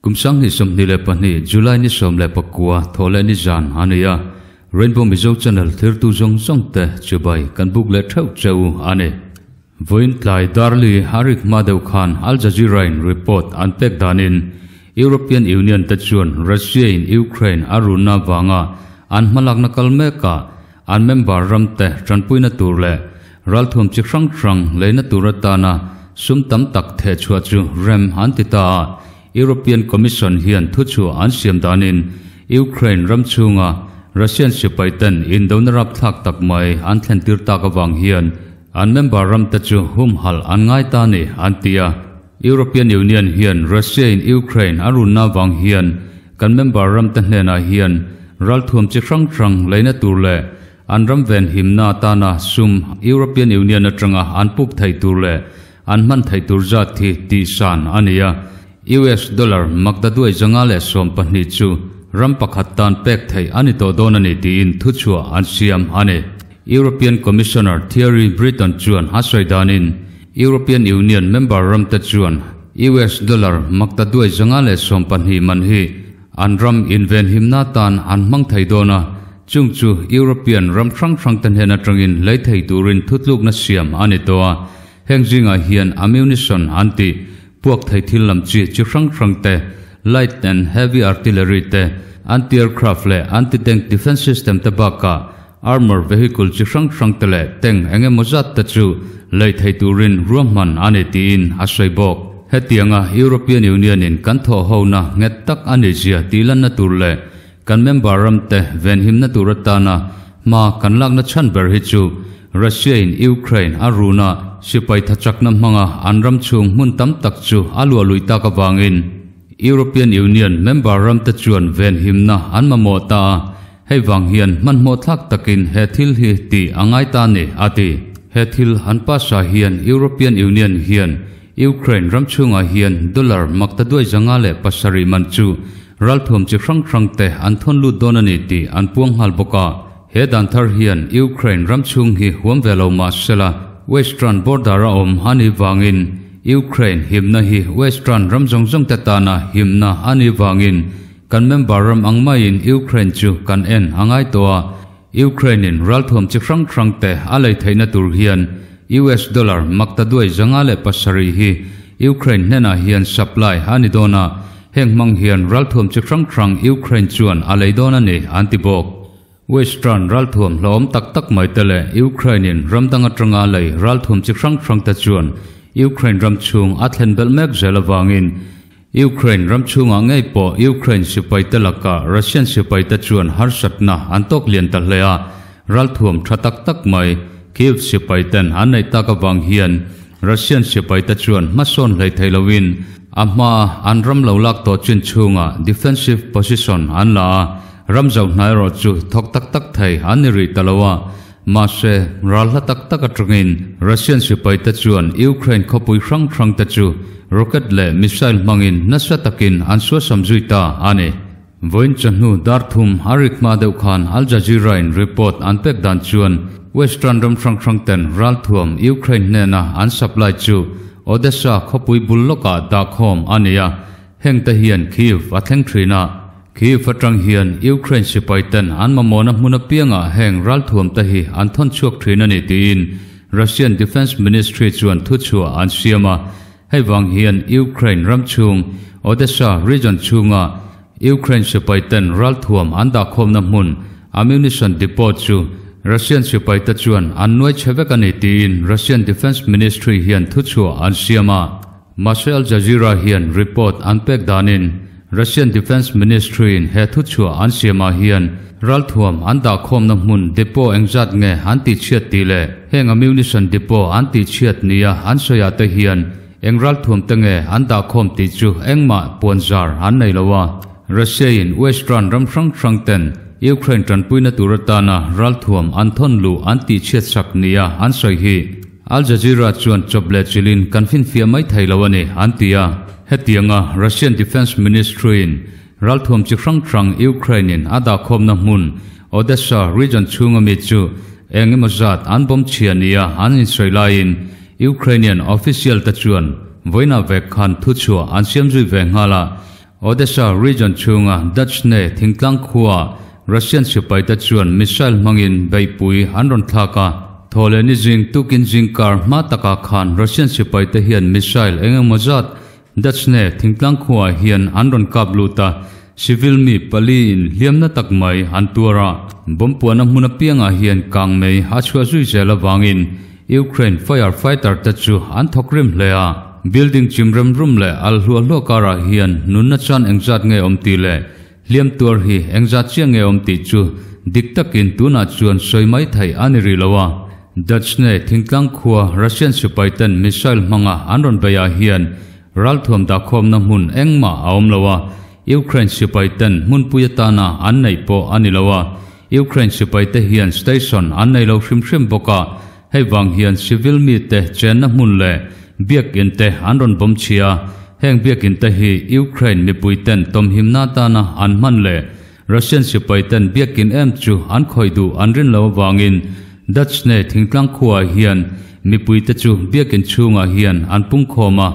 Kum 2022 July ni 19 Thawhlehni zan a ni a, Rainbow Mizo Channel thirtu zawng zawng te chibai kan buk leh theuh cheu a ni. Vawiin tlai Darli Harik hma deuh khan Al Jazeera in report an pek danin European Union te chuan Russia in Ukraine a runna vanga an hmalakna kal mekah an member ram te tanpuina tur leh ralthuam chi hrang hrang leina tur atana sum tam tak thehchhuah chu rem an ti ta a. European Commission hian thuchhuah an siam danin Ukraine ram chhunga Russian sipai ten indona rapthlak tak mai an thlentir tak avang hian an member ram te chu humhalh an ngai ta ni an ti a. European Union hian Russia in Ukraine a runna avang hian kan member ram te hnenah hian ralthuam chi hrang hrang leina tur leh an ram venhimna atana sum European Union atanga an puk theih tur leh An hman theih tur zat hi tihsan a ni a, US dollar makdaduai 112 chu ram pakhat tan pek theih a ni tawh dawn a ni tiin thuchhuah an siam a ni. European Commissioner Thierry Breton chuan a sawi danin European Union member ramte chuan US dollar makdaduai 112 man hi an ram invenhimna tan an hmang thei dawn a, chung chu European ram hrang hrangte hnen atangin lei thei turin thutlukna siam a ni tawh a. Heng zingah hian ammunition an tih, puak thei thil lam chi chi hrang hrang te, light and heavy artillery te, anti-aircraft leh anti-tank defence system te bakah armour vehicle chi hrang hrang te leh tank eng emaw zat te chu lei thei turin ruahman a ni tiin a sawi bawk. Hetianga European Union in kan thawh hona nghet tak a nih zia tih lanna tur leh Kan member ramte venhimna tur atana hma kan lakna chhan ber hi chu Russia in Ukraine a run a, sipai thachakna hmanga an ram chhung hmun tam tak chu a luah lui tak avangin European Union member ramte chuan venhimna an mamawh ta a, hei vang hian hmanhmawh thlak takin he thil hi tih a ngai ta a ni, a ti. He thil an pass ah hian European Union hian Ukraine ram chhungah hian dollar maktaduai 507 man chu Ralthuam chi hrang hrang te an thawn lut dawn a ni tih an puang nghal bawk a. He dan thar hian Ukraine ram chhung hi huam ve lo mah sela, Western border a awm a nih vangin Ukraine himna hi Western ram zawng zawng te tana himna a nih vangin kan member ram ang maiin Ukraine chu kan en a ngai tawh a. Ukraine in ralthuam chi hrang hrang te a lei theihna tur hian US dollar maktaduai 507 hi Ukraine hnenah hian supply a ni dawn a, heng hmang hian ralthuam chi hrang hrang Ukraine chuan a lei dawn a ni an ti bawk. Western ralthuam hlawm tak tak mai te leh Ukraine in ram dang atanga lei ralthuam chi hrang hrang te chuan Ukraine ram chhung a thlen belh mek zel avangin Ukraine ram chhungah ngei pawh Ukraine sipaite lakah Russian sipaite chuan harsatna an tawk lian ta hle a, ralthuam tha tak tak mai Kyiv sipaiten an neih tak avang hian Russian sipaite chuan hmasawn hlei thei loin a hmaa an ram lo lak tawh chin chhungah defensive position an la a, ram zoh hna erawh chu thawk tak tak thei an ni rih ta lo a. Mahse, ral hla tak tak atangin Russian sipaite chuan Ukraine khawpui hrang hrangte chu rocket leh missile hmangin nasa takin an suasam zui ta a ni. Vawiin chawhnu dar thum a rik hma deuh khan Al Jazeera in report an pek dan chuan Western ram hrang hrangten ralthuam Ukraine hnena an supply chu Odessa khawpui bul lawkah dahkhawm a ni a, hengte hian Kyiv a thleng thin a. Kyiv atang hian Ukraine sipai ten an mamawhna hmun apiangah heng ralthuam te hi an thawn chhuak thin a ni tiin Russian Defence Ministry chuan thuchhuah an siam a. Hei vang hian Ukraine ram chhung Odessa region chhunga Ukraine sipai ten ralthuam an dahkhawmna hmun ammunition depot chu Russian sipai te chuan an nuai chhe vek a ni tiin Russian Defence Ministry hian thuchhuah an siam a. Mahse Al Jazeera hian report an pek danin Russian Defence Ministry in he thuchhuah an siamah hian ralthuam an dahkhawmna hmun depot engzat nge an tihchhiat tih leh heng ammunition depot an tihchhiat nia an sawiah te hian eng ralthuam te nge an dahkhawm tih chu engmah puanzar an nei lo a. Russia in Western ram hrang hrang ten Ukraine tanpuina tur atana ralthuam an thawn luh an tihchhiat sak nia an sawi hi Al Jazeera chuan chawp leh chilhin kan finfiah mai thei lo a ni, an ti a. Hetianga Russian Defence Ministry-in ralthuam chi hrang hrang Ukraine-in a dahkhawmna hmun Odessa region chhunga mi chu eng emaw zat an bomb chhia nia an insawi laiin Ukrainian official te chuan vawiinah vek khan thuchhuah an siam zui ve nghal a. Odesa region chhunga Dachne thingtlang khuaah Russian sipaite chuan missile hmangin beihpui an rawn thlak a. Thawhlehni zing tukin zingkar hma takah khan Russian sipaite hian missile eng emaw zat Dachne thingtlang khuaah hian an rawn kap lut a, civil mi pali in hliamna tak mai an tuar a. Bomb puahna hmun apiangah hian kang mei a chhuah zui zel avangin Ukraine fire fighter te chu an thawk rim hle a. Building chim rem rum leh al hluah hluah karah hian nunna chan engzat nge awm tih leh hliam tuar hi engzat chiah nge awm tih chu dik takin tunah chuan sawi mai theih a ni rih lo a. Dachne thingtlang khua Russian sipai ten missile hmanga an rawn beih ah hian ralthuam dahkhawmna hmun engmah a awm lo a, Ukraine sipai ten hmunpui atana an neih pawh a ni lo a. Ukraine sipai te hian station an nei lo hrim hrim bawk a, Hei vang hian civil mite chenna hmun leh biakinn te an rawn bawm chhia. Heng biakinn te hi Ukraine mipui ten tawmhimna atana an hman leh Russian sipai ten biakinn em chu an khawih duh an rin lo avangin Dachne thingtlang khuaah hian mipui te chu biakinn chhungah hian an pungkhawm a.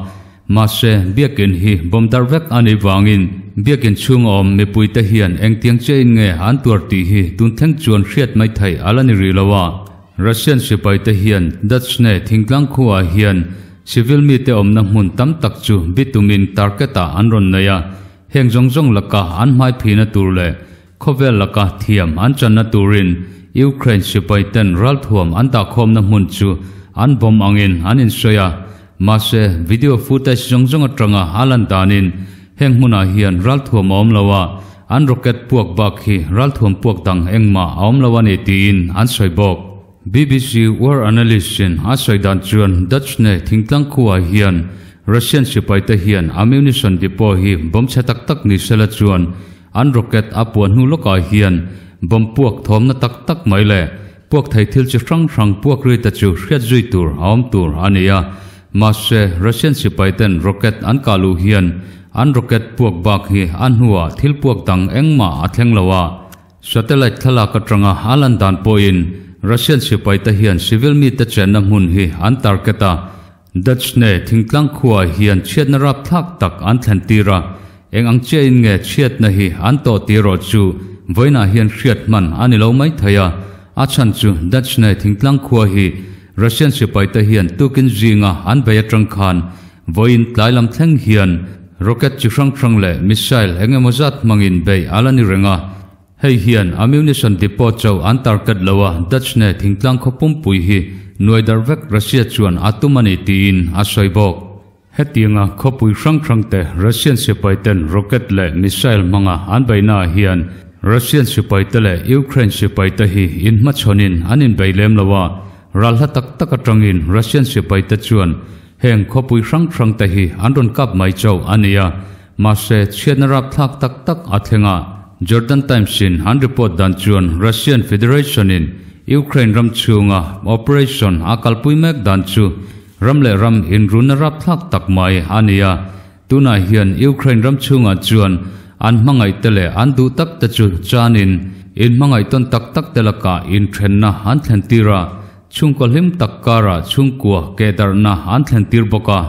Mahse, biakinn hi bawm dar vek a nih vangin biakinn chhunga awm mipuite hian engtiang chiahin nge an tuar tih hi tun thleng chuan hriat mai theih a la ni rih lo a. Russian sipaite hian Dachne thingtlang khuaah hian civil mite awmna hmun tam tak chu bitumin target-ah an rawn nei a, heng zawng zawng laka an hmai phihna tur leh khawvel laka thiam an channa turin Ukraine sipaiten ralthuam an dahkhawmna hmun chu an bomb angin an insawi a. Mahse, video footage zawng zawng atanga a lan danin heng hmunah hian ralthuam a awm lo a, an rocket puak bak hi ralthuam puak dang engmah a awm lo a ni tiin an sawi bawk. BBC war analyst-in a sawi dan chuan Dachne thingtlang khuaah hian Russian sipaite hian ammunition depot hi bomb chhe tak tak ni sela chuan an rocket a puah hnu lawkah hian bomb puak thawmna tak tak mai leh Puak thei thil chi hrang hrang puak ri te chu hriat zui tur a awm tur a ni a, mahse Russian sipai ten rocket an kah luh hian an rocket puak bak hi a hnuah thil puak dang engmah a thleng lo a. Satellite thlalak atanga a lan dan pawhin Russian sipai te hian civil mite chenna hmun hi an target a, Dachne thingtlang khuaah hian chhiatna rapthlak tak an thlen tir a, eng ang chiahin nge chhiatna hi an tawh tih erawh chu vawiinah hian hriat hman a ni lo mai thei a. A chhan chu Dachne thingtlang khua hi Russian sipaite hian tukin zinga an bei atang khan vawiin tlai lam thleng hian rocket chi hrang hrang leh missile eng emaw zat hmangin bei a la ni reng a. Hei hian ammunition depot chauh an target lo a, Dachne thingtlang khaw pumpui hi nuai darh vek Russia chuan a tum a ni tiin a sawi bawk. Hetianga khawpui hrang hrangte Russian sipaiten rocket leh missile hmanga an beihnaah hian Russian sipaite leh Ukraine sipaite hi inhmachhawnin an inbei lem lo a, ral hla tak tak atangin Russian sipaite chuan heng khawpui hrang hrangte hi an rawn kap mai chauh a ni a. Mahse, chhiatna rapthlak tak tak a thleng a, Jordan Times-in an report dan chuan Russian Federation-in Ukraine ram chhunga operation a kalpui mek dan chu ram leh ram inrunna rapthlak tak mai a ni a. Tunah hian Ukraine ram chhungah chuan an hmangaihte leh an duh tak te chu chanin inhmangaih tawn tak tak te lakah inthenna an thlen tir a, chhungkaw hlim tak karah chhungkua kehdarhna an thlen tir bawk a.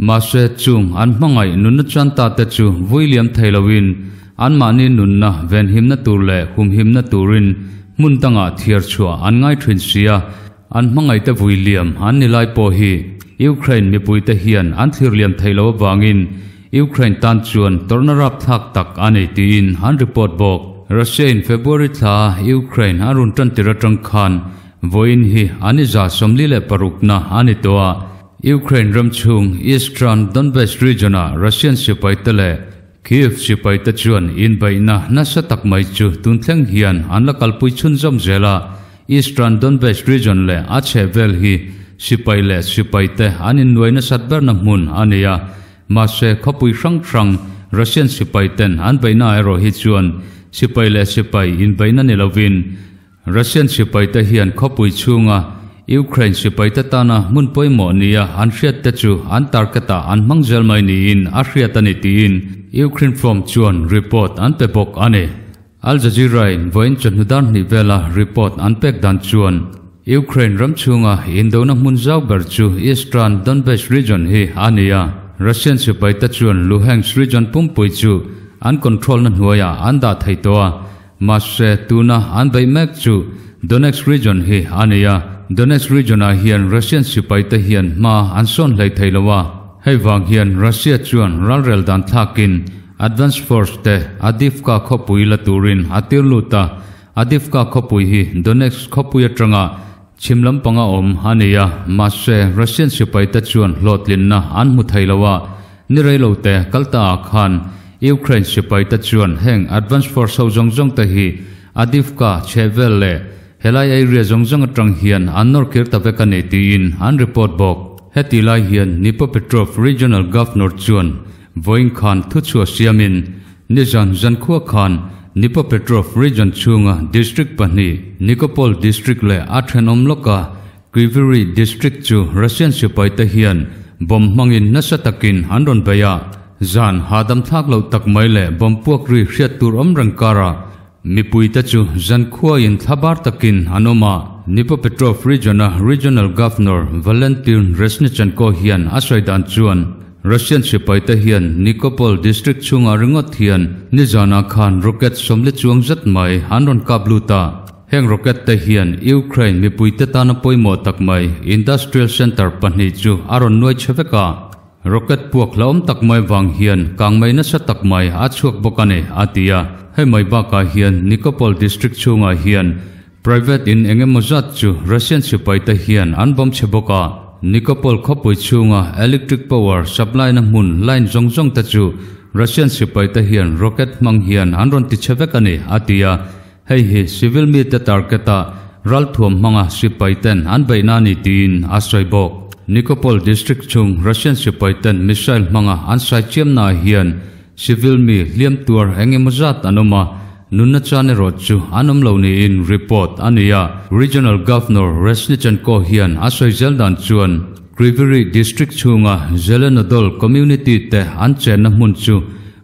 Mahse, chung an hmangaih nunna chuan ta te chu vui liam thei loin anmahni nunna venhimna tur leh humhimna turin hmun dangah thiar chhuah an ngai thin si a, an hmangaihte vui liam an ni lai pawh hi Ukraine mipuite hian an thlir liam thei lo avangin Ukraine tan chuan tawrhna rapthlak tak a nei tiin an report bawk. Russia-in February thla Ukraine a run tantir atang khan vawiin hi an i 46na a ni tawh a, Ukraine ram chhung Eastern Donbas region-ah Russian sipaite leh Kyiv sipaite chuan inbeihna nasa tak mai chu tun thleng hian an la kalpui chhunzawm zel a. Eastern Donbas region leh a chhehvel hi sipai leh sipaite an innuai nasat berna hmun a ni a. Mahse, khawpui hrang hrang Russian sipaiten an beihna erawh hi chuan sipai leh sipai inbeihna ni lovin Russian sipaite hian khawpui chhunga Ukraine sipaite tana hmun pawimawh nia an hriatte chu an target-ah an hmang zel mai niin a hriat a ni tiin Ukrinform chuan report an pe bawk a ni. Al Jazeera-in vawiin chawhnu dar hnih vela report an pek dan chuan Ukraine ram chhunga indona hmun zau ber chu Eastern Donbas region hi a ni a, Russian sipaite chuan Luhansk region pumpui chu an control na hnuaiah an dah thei tawh a, mahse tuna an beih mek chu Donetsk region hi a ni a, Donetsk region ah hian Russian sipai te hian hma an sawn hlei thei lo a, hei vang hian Russia chuan ralrel dan thlakin Advance Force te Adivka khawpui la turin a tir lut a, Adivka khawpui hi Donetsk khawpui atanga Chhim lampanga awm a ni a, mahse Russian sipaite chuan hlawhtlinna an hmu thei lo a, ni reilo te kal ta ah khan Ukraine sipaite chuan heng advance force ho zawng zawng te hi Adivka chhehvel leh helai area zawng zawng atang hian an nawr kir ta vek a ni tiin an report bawk. Heti lai hian Dnipropetrovsk Regional Governor chuan Vawiin khan thuchhuah siamin nizan zankhua khan Dnipropetrovsk region chhunga district pahnih, Nikopol district leh a thenawm lawka Kryvyi Rih district chu Russian sipaite hian bomb hmangin nasa takin an rawn bei a. Zan hahdam thlak loh tak mai leh bomb puak ri hriat tur awm reng karah Mipuite chu zankhuain thlabar takin an awm a, Dnipropetrovsk region-a Regional Governor Valentin Reznichenko hian a sawi dan chuan Russian sipaite hian Nikopol district chhungah ringawt hian nizanah khan rocket 40 chuang zet mai an rawn kap lut a. Heng rocket te hian Ukraine mipuite tana pawimawh tak mai industrial center pahnih chu a rawn nuai chhe vek a. Rocket puak hlauhawm tak mai vang hian kangmei nasa tak mai a chhuak bawk a ni, a ti a. Hei mai bakah hian Nikopol district chhungah hian private in eng emaw zat chu Russian sipaite hian an bawm chhe bawk a. Nikopol khawpui chhunga electric power supply na hmun line zawng zawng te chu Russian sipaite hian rocket hmang hian an rawn ti chhe vek a ni, a ti a. Hei hi civil mite target-a ralthuam hmanga sipaiten an beihna a ni tiin a sawi bawk. Nikopol district chhung Russian sipaiten missile hmanga an sai chiamnaah hian civil mi hliam tuar eng emaw zat an awm a, nunna chan erawh chu an awm lo niin report a ni a. Regional Governor Reznichenko hian a sawi zel dan chuan Kryvyi Rih district chhunga Zelenodol community te an chenna hmun chu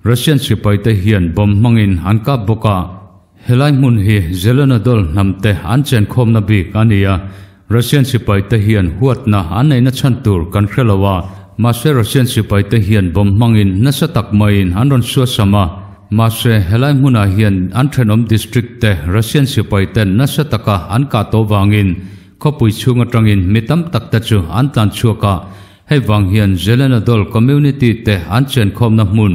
Russian sipaite hian bomb hmangin an kap bawk a. Helai hmun hi Zelenodol hnamte an chenkhawmna bik a ni a, Russian sipaite hian huatna an neihna chhan tur kan hre lo a, mahse Russian sipaite hian bomb hmangin nasa tak maiin an rawn suasam a, mahse helai hmunah hian an thenawm district te Russian sipaiten nasa taka an kah tawh vangin khawpui chhung atangin mi tam tak te chu an tlan chhuak a, hei vang hian Zelenodol community te an chenkhawmna hmun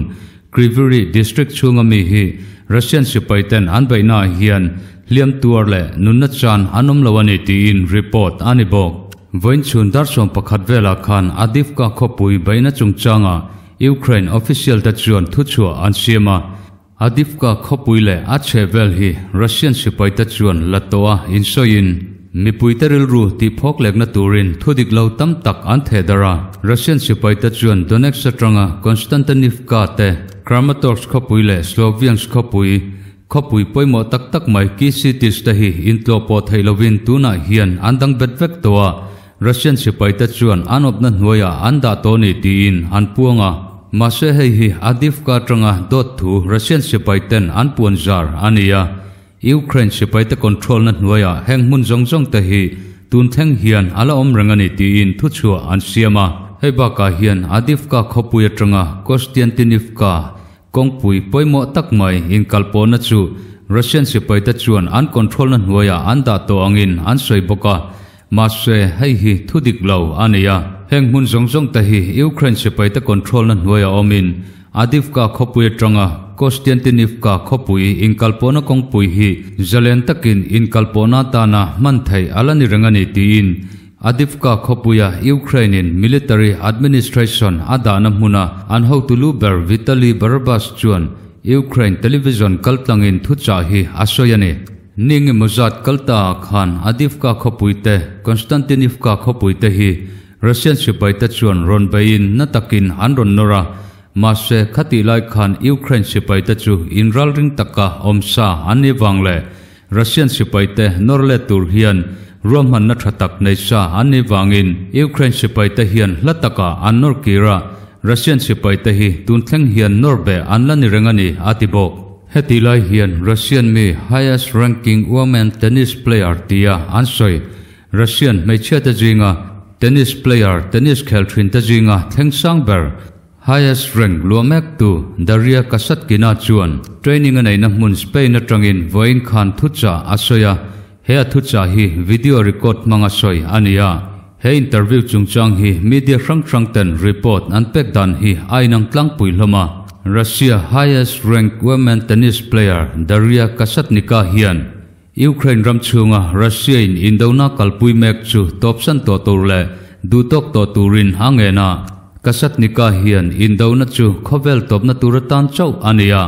Kryvyi Rih district chhunga mi hi Russian sipaiten an beihnaah hian hliam tuar leh nunna chan an awm lo a ni tiin report a ni bawk. Vawiin chhun dar 11 velah khan Adivka khawpui beihna chungchangah Ukraine official te chuan thuchhuah an siam a, Adivka khawpui leh a chhehvel hi Russian sipaite chuan la tawh a insawiin mipuite rilru tihphawk lekna turin thudik lo tam tak an theh darh a. Russian sipaite chuan Donetsk atanga Konstantinivka te, Kramatorsk khawpui leh Sloviansk khawpui, khawpui pawimawh tak tak mai key cities te hi intlawh pawh theih lovin tunah hian an dang bet vek tawh a. Russian sipaite chuan an awpna hnuaiah an dah tawh ni tiin an puang a, mahse hei hi Adivka atanga dawt thu Russian sipaiten an puan zar a ni a, Ukraine sipaite control na hnuaiah heng hmun zawng zawng te hi tun thleng hian a la awm reng a ni tiin thuchhuah an siam a. Hei bakah hian Adivka khawpui atanga Kostiantynivka Kawngpui pawimawh tak mai inkalpawhna chu Russian sipaite chuan an control na hnuaiah an dah tawh angin an sawi bawk a, mahse hei hi thu dik lo a ni a. Heng hmun zawng zawng te hi Ukraine sipaite control na hnuaiah awmin Adivka khawpui atanga Kostiantynivka khawpui inkalpawhna kawngpui hi zalen takin inkalpawhna atana hman theih a la ni reng a ni tiin Adivka khawpuia Ukraine-in military administration a dahna hmuna an hotu lu ber Vitaly Barabas chuan Ukraine television kaltlangin thuchah hi a sawi a ni. Ni engemaw zat kal ta ah khan Adivka khawpui te, Konstantinivka khawpui te hi Russian sipaite chuan rawn beiin na takin an rawn nawr a, mahse khatih lai khan Ukraine sipaite chu inralring taka awmsa an nih vang leh Russian sipaite nawr let tur hian ruahmanna tha tak nei sa an nih vangin Ukraine sipaite hian hla takah an nawr kir a, Russian sipaite hi tun thleng hian nawr beh an la ni reng a ni, a ti bawk. Heti lai hian Russian mi highest ranking women tennis player tia an sawi Russian hmeichhiate zinga tennis player tennis khel thinte zinga thleng sang ber. Highest rank luah mektu Daria Kasatkina chuan training a neihna hmun Spain atangin vawiin khan thuchah a sawi a, he a thuchah hi video record hmanga sawi a ni a. He interview chungchang hi media hrang hrang ten report an pek dan hi a inang tlangpui hlawm a. Russia highest rank women tennis player Daria Kasatnika hian Ukraine ram chhunga Russia in indona kalpui mek chu tawpsan tawh tur leh duhtawk tawh turin a ngen a. Kasatnika hian indona chu khawvel tawpna tur atan chauh a ni a.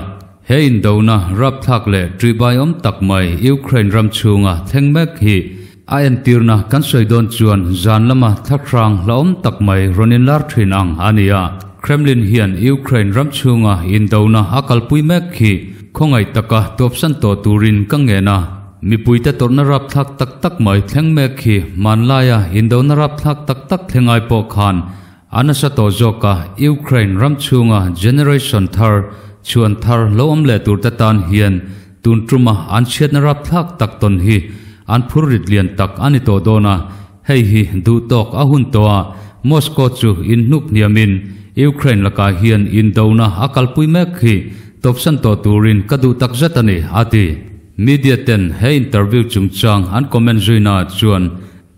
He indona rapthlak leh ṭihbaiawm tak mai Ukraine ram chhunga thleng mek hi a entirna kan sawi dawn chuan zan lama thlahrang hlauhawm tak mai rawn inlar thin ang a ni a. Kremlin hian Ukraine ram chhunga indona a kalpui mek hi Khawngaih taka tawpsan tawh turin ka ngen a, mipuite tawrhna rapthlak tak tak mai thleng mek hi hmanlaia indona rapthlak tak tak thleng ai pawh khan a nasa tawh zawk a, Ukraine ram chhunga generation thar, chhuan thar lo awm leh turte tan hian tun tuma an chhiatna rapthlak tak tawn hi an phur rit lian tak a ni tawh dawn a, hei hi duhtawk a hun tawh a, Moscow chu inhnuk hniamin Ukraine lakah hian indona a kalpui mek hi Tawpsan tawh turin ka duh tak zet a ni, a ti. Media ten he interview chungchang an comment zuina chuan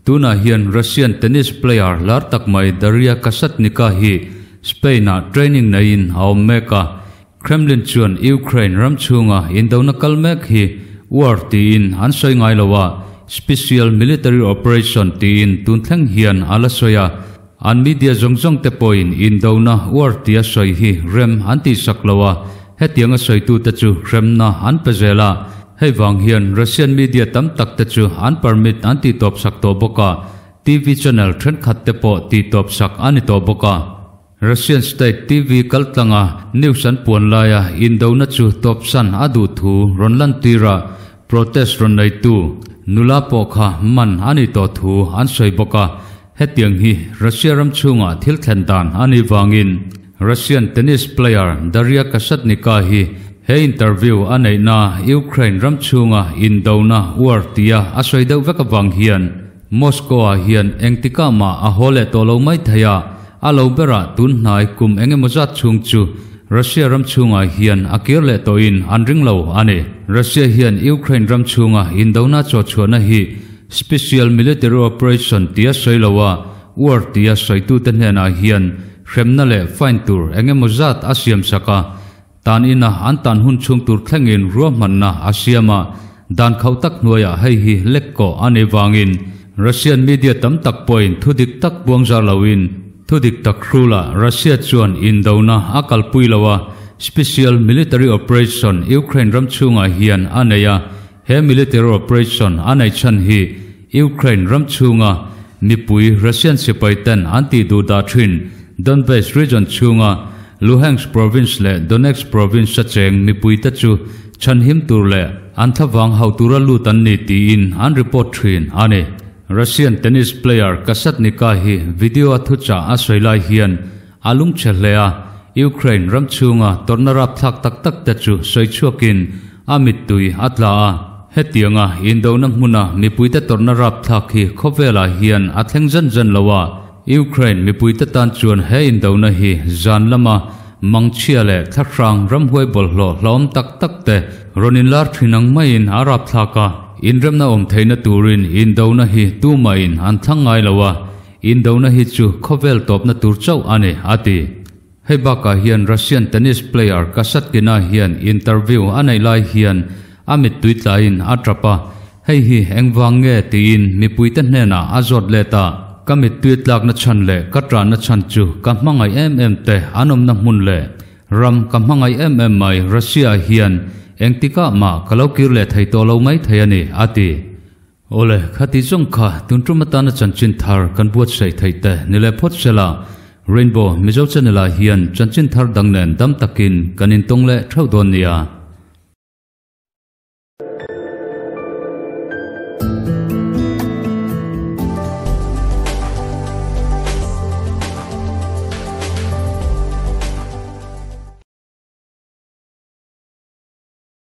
tunah hian Russian tennis player lar tak mai Daria Kasatnika hi Spain-ah training neiin a awm mek a. Kremlin chuan Ukraine ram chhunga indona kal mek hi war tiin an sawi ngai lo a, special military operation tiin tun thleng hian a la sawi a. An media zawng zawng te pawhin indona uar tia sawi hi rem an tihsak lo a, hetianga sawitute chu hremna an pe zel a. Hei vang hian Russian media tam tak te chu an permit an tihtawp sak tawh bawk a, TV channel thenkhat te pawh tihtawp sak a ni tawh bawk a. Russian state TV kaltlanga news an puan laia indona chu tawpsan a duh thu rawn lantir a, protest rawn neitu nula pawh kha man a ni tawh thu an sawi bawk a. Hetiang hi Russia ram chhungah thil thlen dan a nih vangin Russian tennis player Daria Kasatnika hi he interview a neihna Ukraine ram chhunga indona war tia a sawi deuh vek avang hian Moscow-ah hian engtikah mah a haw leh tawh lo mai thei a, a lo berah tun hnai kum eng emaw zat chhung chu Russia ram chhungah hian a kir leh tawhin an ring lo a ni. Russia hian Ukraine ram chhunga indona chawhchhuahna hi Special Military Operation tia sawi lo a, war tia sawitute hnenah hian hremna leh fine tur eng emaw zat a siam sak a, tan ina an tan hun chhung tur thlengin ruahmanna a siam a, dan khauh tak hnuaiah hei hi lek kawh a nih vangin Russian media tam tak pawhin thu dik tak buang zar loin thu dik tak hrulah Russia chuan indona a kalpui lo a, Special Military Operation Ukraine ram chhungah hian a nei a, He military operation a neih chhan hi Ukraine ram chhunga mipui Russian sipai ten an tih duh dah thin Donbas region chhunga Luhansk province leh Donetsk province a cheng mipuite chu chhanhim tur leh an thlavang hauh tura lut an ni tiin an report thin a ni. Russian tennis player Kasatnika hi video a thuchah a sawi lai hian A lungchhe hle a, Ukraine ram chhunga tawrhna rapthlak tak tak te chu sawi chhuakin a mittui a tla a. Hetianga indona hmuna mipuite tawrhna rapthlak hi khawvelah hian a thleng zan zan lo a, Ukraine mipuite tan chuan he indona hi zan lama mangchhia leh thlahrang ramhuai bawlhhlawh hlauhawm tak tak te rawn inlar thin ang maiin a rapthlak a. Inremna awm theihna turin indona hi tumahin an thlang ngai lo a, Indona hi chu khawvel tawpna tur chauh a ni, a ti. Hei bakah hian Russian tennis player Kasatkina hian interview a neih lai hian a mittui tlaiin a tap a, hei hi engvang nge tiin mipuite hnenah a zawt let a, Ka mittui tlakna chhan leh ka tanna chhan chu ka hmangaih em em te an awmna hmun leh ram ka hmangaih em em mai Russia hian engtikah mah ka lo kir leh thei tawh lo mai thei a ni, a ti. Awle, khati zawng kha tun tum atana chanchin thar kan buatsaih theih te ni leh phawt sela, Rainbow Mizo Channel ah hian chanchin thar dang nen dam takin kan intawng leh theuh dawn nia.